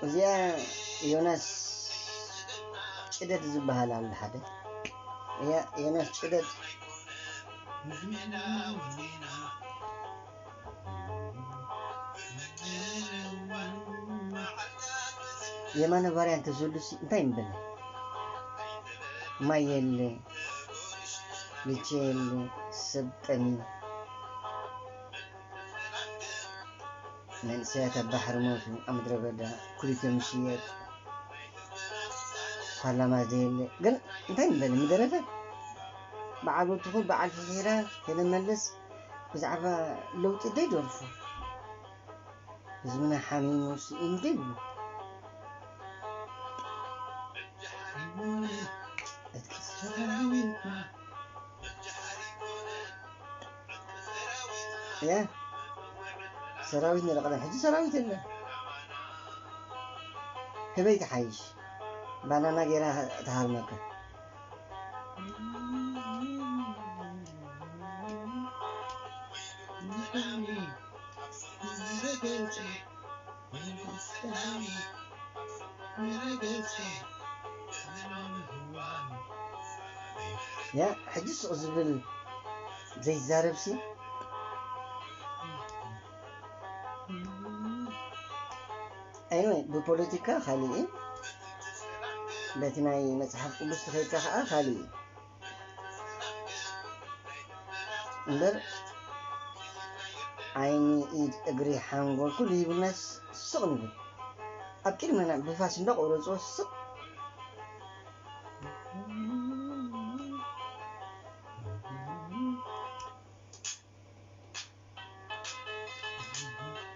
እዚኣ ዮናስ ጭደት ዝበሃል ኣሎ ሓደ። እያ ዮናስ ጭደት። የማነ ባርያ እንተዝህሉሲ እንታይ ምበለ? ማይ የለ፣ ልቼ የለ፣ ሰብ ጠሚ። መንእሰያት ኣብ ባሕሪ ሞቱ፣ ኣብ ምድረ በዳ ኩሊቶም ይሽየጥ። ፓርላማ ዘየለ ግን እንታይ ምበለ ምደረፈ? በዓል ወትኹል፣ በዓል ፍሒራ፣ ሄለን መለስ ብዛዕባ ለውጢ ደይደርፉ። ህዝብና ሓሚሙ ስኢኑ ደይብሉ። እቲ ሰራዊትና እያ። ሰራዊት ነረ ቀደም፣ ሕጂ ሰራዊት የለን። ህበይ ትሓይሽ፣ ባናና ገይራ ትሃርመካ። ያ ሕጂ ስቕ ዝብል ዘይዛረብሲ። Anyway፣ ብፖለቲካ ካልእ እዩ፣ በቲ ናይ መጽሓፍ ቅዱስ ተኸይድካ ከኣ ካልእ እዩ። እምበር ዓይኒ፣ ኢድ፣ እግሪ፣ ሓንጎል ኩሉ ሂቡናስ ስቕ ንብል። ኣብ ቅድመና ብፋስ እንዳቆረጽዎ ስቕ።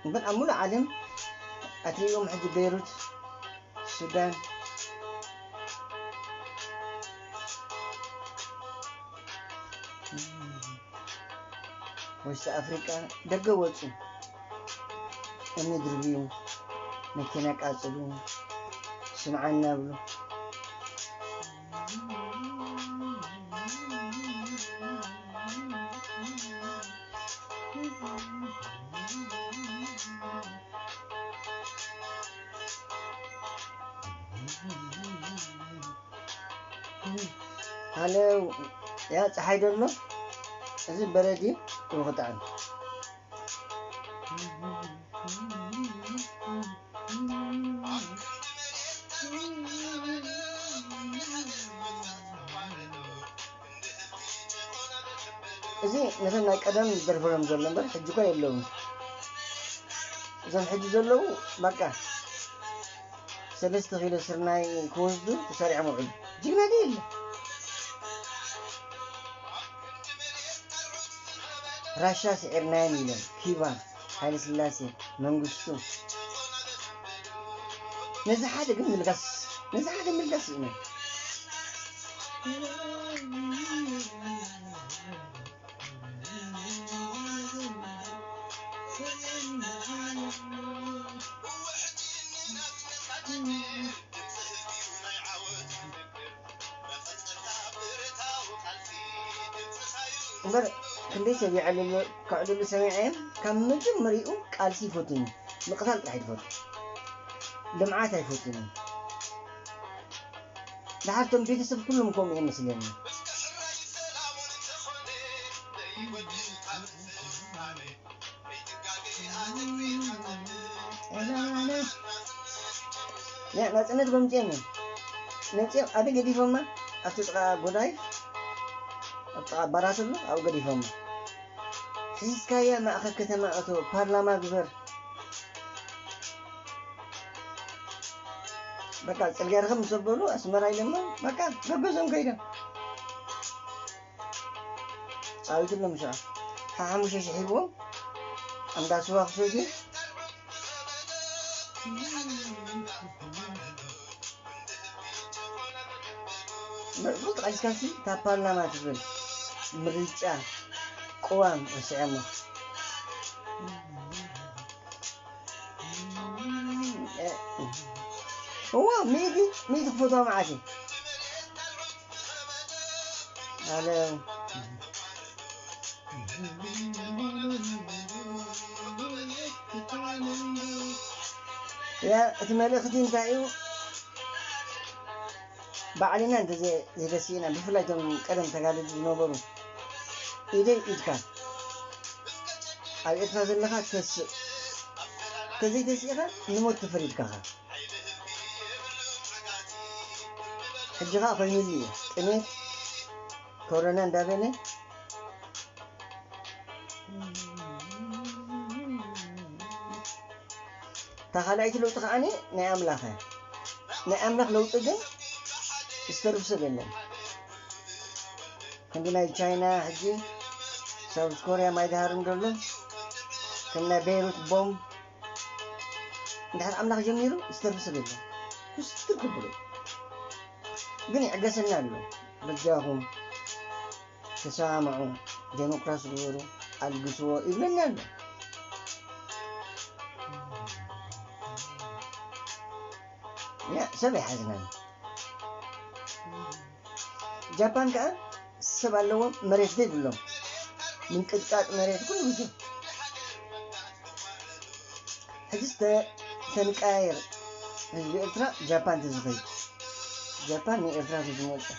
እምበር ኣብ ሙሉእ ዓለም ኣትሪእዎም ሕጂ ቤይሩት፣ ሱዳን፣ ወስተ ኣፍሪቃ ደገ ወጹ። እምኒ ድርብዩ፣ መኪና ቃጽሉ፣ ስምዓና ብሉ። ሃለው፣ ያ ጸሓይ ዶ ኣሎ? እዚ በረድ እዩ፣ እወ ክጥዕም። እዚ ነተን ናይ ቀደም ዝደርፈሎም ዘሎ እምበር፣ ሕጂ እኳ የለውን። እዞም ሕጂ ዘለዉ፣ በቃ፣ ሰለስተ ኪሎ ስርናይ ክወስዱ ተሰሪዖም ውዕሉ። ጅግና ድዩ የለ? ራሻ ስዒርናየን ኢሎም፣ ኪባ፣ ሃይለ ስላሴ፣ መንግስቱ። ነዚ ሓደ ግን ምልጋስ፣ ነዚ ሓደ ምልጋስ ስኢኖም። እምበር ክንደይ ሰብ የዕልሉ፣ ከዕልሉ ሰሚዐ እየ። ካብ መጀመሪኡ ቃልሲ ይፈቱን እዩ። ምቕታል ጥራሕ ይፈቱ። ልምዓት ኣይፈቱን እዩ። ደሓር እቶም ቤተሰብ ኩሎም ከምኡ እዮም መስለኒ። ያ ናጽነት ጎምጽኦም እዮም። ነጺኦም ኣበይ ገዲፎማ? ኣብቲ ጥቓ ጎዳይ፣ ኣብ ጥቓ ባራትሎ ኣብኡ ገዲፎማ። ሒዝካያ ማእከል ከተማ እቶ፣ ፓርላማ ግበር። በቃ ጽርግያ ርኸብ ምስ ኣበሉ ኣስመራ ኢሎሞ፣ በቃ ገገዞም ከይዶም። ጻዊትሎም ሽዑ ሓሙሽተ ሽሕ ሂብዎም፣ እንዳ ስዋ ክሰትዩ። መርዑ ጠቒስካሲ፣ እታ ፓርላማ ትብል ምርጫ ቅዋም ረሲዐሞ። እዋ፣ ሚእቲ፣ ሚእቲ ክፈትዋ መዓት እዩ። ኣለ። ያ እቲ መልእኽቲ እንታይ እዩ? ባዕልና እንተ ዘይ- ዘይተሲእና፣ ብፍላይ እቶም ቀደም ተጋደልቲ ዝነበሩ፣ ኢደይ ኢድካ፣ ኣብ ኤርትራ ዘለኻ ተስእ፣ እንተዘይተሲእኻ ንሞት ተፈሪድካኻ። ሕጂ ኸኣ ኮይኑሉ እዩ። ጥሜት፣ ኮሮና እንዳበለ፣ እታ ካልኣይቲ ለውጢ ከዓኒ ናይ ኣምላኽ እያ። ናይ ኣምላኽ ለውጢ ግን ዝተርፍ ሰብ የለን። ከምዚ ናይ ቻይና ሕጂ ሳውዝ ኮርያ ማይ ድሃርም ዘሎ፣ ከም ናይ ቤይሩት ቦምብ፣ እንድሕር ኣምላኽ ጀሚሩ ዝተርፍ ሰብ የለን። ኩስትር ክብሉ ግን ይዕገሰና ኣሎ። በጃኹም ተሰማምዑ፣ ዴሞክራሲ ግበሩ፣ ኣልግስዎ ይብለና ኣሎ። ያ ሰብ ኣይሓዝናን። ጃፓን ከኣ ሰብ ኣለዎም፣ መሬት ዘይብሎም፣ ምንቅጥቃጥ መሬት ኩሉ ግዜ። ሕጂ ስተ ተንቀያየር ህዝቢ ኤርትራ ጃፓን ተዝኸይድ፣ ጃፓን ንኤርትራ ተዝመጽእ።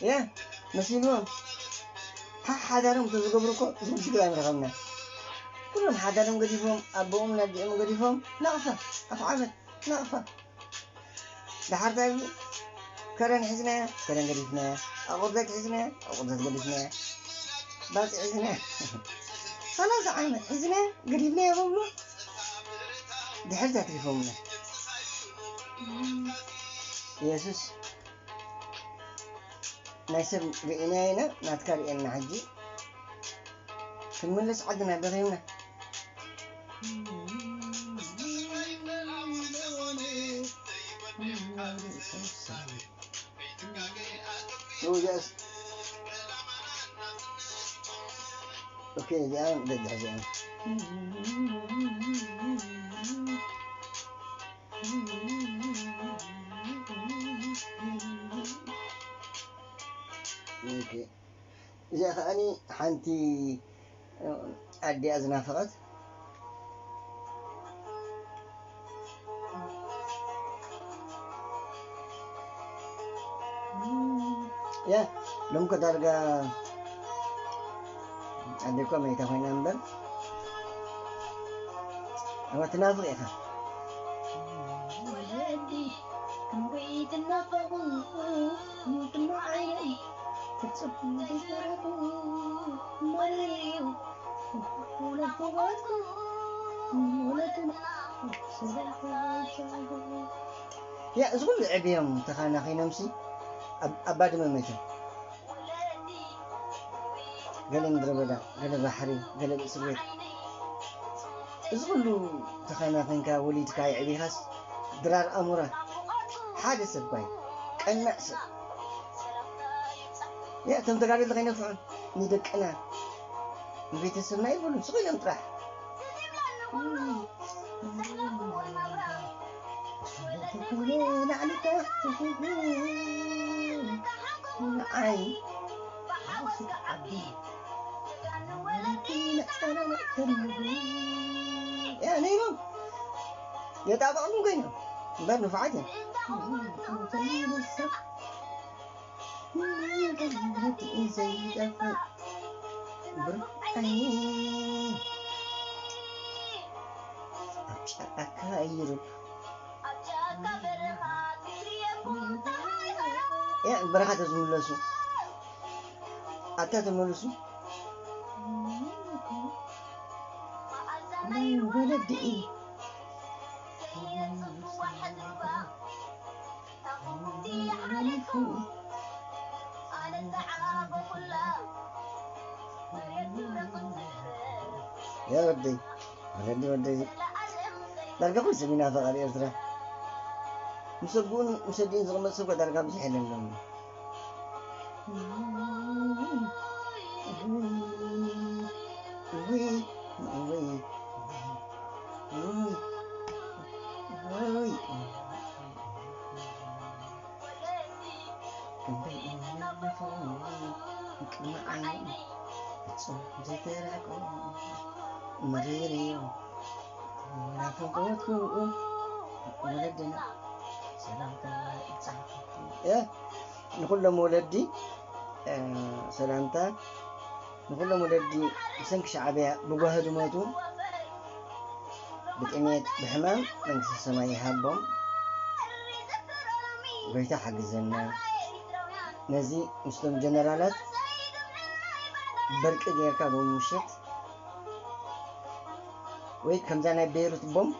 ያ መሲልዎም ሓ- ሓዳሮም ተዝገብሩ እኮ ዝብል ሽግር ኣይምረኸብና። ኩሎም ሓዳሮም ገዲፎም፣ ኣቦኦም ናዲኦም ገዲፎም፣ ናቕፋ ኣፍዓበት ናቕፋ። ደሓር እንታይ ይብሉ? ከረን ሒዝናያ፣ ከረን ገዲፍናያ። ኣቑርደት ሒዝናያ፣ ኣቑርደት ገዲፍናያ። ባጽዕ ሒዝናያ፣ ሰላሳ ዓመት ሒዝናያ፣ ገዲፍናያ ይብሉ። ድሕር ተትሪፎምና። የሱስ፣ ናይ ሰብ ርኢናያ ኢና፣ ናትካ ርኢና ሕጂ። ክንምለስ ዓድና ደኺምና። Oh, yes. Okay, yeah, that does it. Okay. እዚኣ ከዓኒ ሓንቲ ኣዲኣ ዝናፈቐት። ያ ሎም እኮ ዳርጋ ኣደ እኮ መይታ ኮይና እምበር፣ እዋ ትናፍቕ ኢኻ። ወለዲ ክንደይ ትናፈቑ፣ ንድማ ዓይነይ ክትጽቡ ዘይተረፉ፣ መለለዩ ኩላኹ ባትኩም፣ ወለድና ሰላም ተባይሻሉ። ያ፣ እዚ ኩሉ ዕብዮም ተኻናኺኖምሲ ኣብ፣ ኣብ ባድመ መይቶም። ገለ ምድረ በዳ፣ ገለ ባሕሪ፣ ገለ እስር ቤት። እዚ ኩሉ ተኻናኺንካ ወሊድካ የዕቢኻስ ድራር ኣሞራ ሓደ ሰብ ባይ ቀናእ ሰብ። ያ፣ እቶም ተጋደልቲ ከይነፍዑ ንደቅና ንቤተሰብና ይበሉን ስቕ ኢሎም ጥራሕ። ንዓይ ያ ነይሮም የጣበቕኩም ኮይኖም እምበር ንፉዓት እዮም። ዘይጠፍእ ብሩህ ዓይኒ ኣብ ጫካ ይሩ ያ በረኻ ተዝምለሱ ኣታ ተመልሱ ናይ ወለዲ እዩ። ያ ወደይ ወለዲ ወደይ ዳርጋ ኩሉ ሰብ ይናፍቕ ኣብ ኤርትራ። ምስ ኣቦኡን ምስ ኣዲኡን ዝቕመጥ ሰብ እኮ ዳርጋ ብዙሕ የለን ሎሚ። ውይ፣ ውይ፣ ውይ፣ ውይ፣ ውይ። ንዓይ ፍጹም ዘይተራቆ መሪር እዩ ናፍቆትኩ ወለድና ሰላምታ ይብጻሕኩም። እ፣ ንኹሎም ወለዲ፣ እ፣ ሰላምታ ንኹሎም ወለዲ ብሰንኪ ሻዕብያ ብጓሂ ዝሞቱ ብጥሜት ብሕማም መንግስተ ሰማይ ይሃቦም። ጎይታ ሓግዘና። ነዚ ምስቶም ጀነራላት በርቂ ጌርካ ሎሚ ምሸት ወይ ከምዛ ናይ ቤይሩት ቦምብ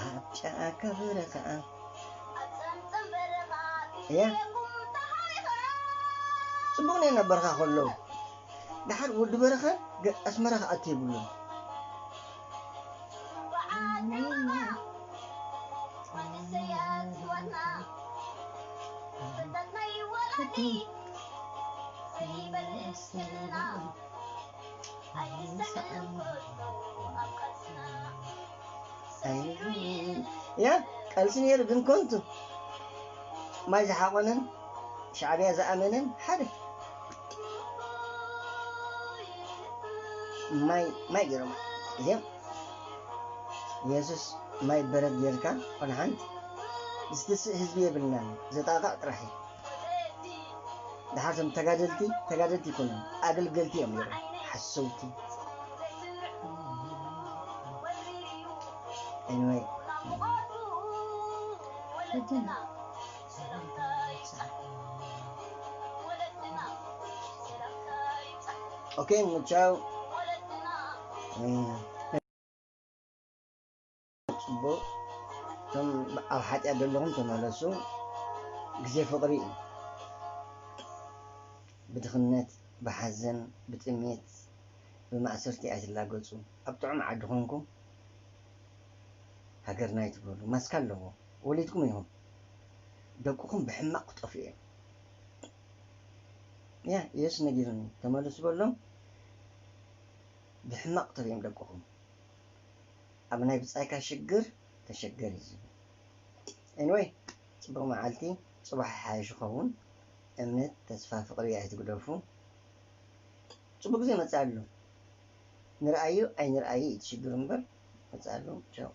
ኣብ ጫካ በረኻ እያ። ጽቡቕ ናይ ናብ በረኻ ከለዉ ደሓር ወዲ በረኻ ገ-፣ ኣስመራ ክኣቱ የብሉን። ያ ቃልሲ ነይሩ ግን ከንቱ ማይ ዝሓቆነን ሻዕብያ ዝኣመነን ሓደ ማይ ማይ ገይሮም እዚኦም የሱስ ማይ በረድ ጌርካ ኮነ ሓንቲ ዝትስእ ህዝቢ የብልናን። ዘጣቕዕ ጥራሕ እዩ። ደሓር እቶም ተጋደልቲ ተጋደልቲ ይኮኑን ኣገልገልቲ እዮም ነይሮም። ሓሰውቲ። Anyway። ኦኬ፣ ቻው። ጽቡቕ። እቶም ኣብ ሓጢኣት ዘለኹም ተመለሱ። ግዜ ፍቕሪ እዩ። ብድኽነት፣ ብሓዘን፣ ብጥሜት፣ ብማእሰርቲ ኣይትላገጹ። ኣብ ጥዑም ዓዲ ኮንኩም ሃገርና ኣይትበሉ። ማስካ ኣለዎ። ወሊድኩም ኢኹም። ደቅኹም ብሕማቕ ክጠፍኡ እዮም። ያ፣ የሱስ ነጊሩኒ። ተመለሱ በሎም። ብሕማቕ ክጠፍኡ እዮም ደቅኹም። ኣብ ናይ ብጻይካ ሽግር ተሸገር እዩ ዝብል። Anyway፣ ጽቡቕ መዓልቲ፣ ጽባሕ ይሓይሽ ይኸውን። እምነት፣ ተስፋ፣ ፍቕሪ ኣይትግደፉ። ጽቡቕ ግዜ ይመጽእ ኣሎ። ንርኣዮ ኣይንርኣዮ እዩ እቲ ሽግር እምበር፣ ይመጽእ ኣሎ። ቻው።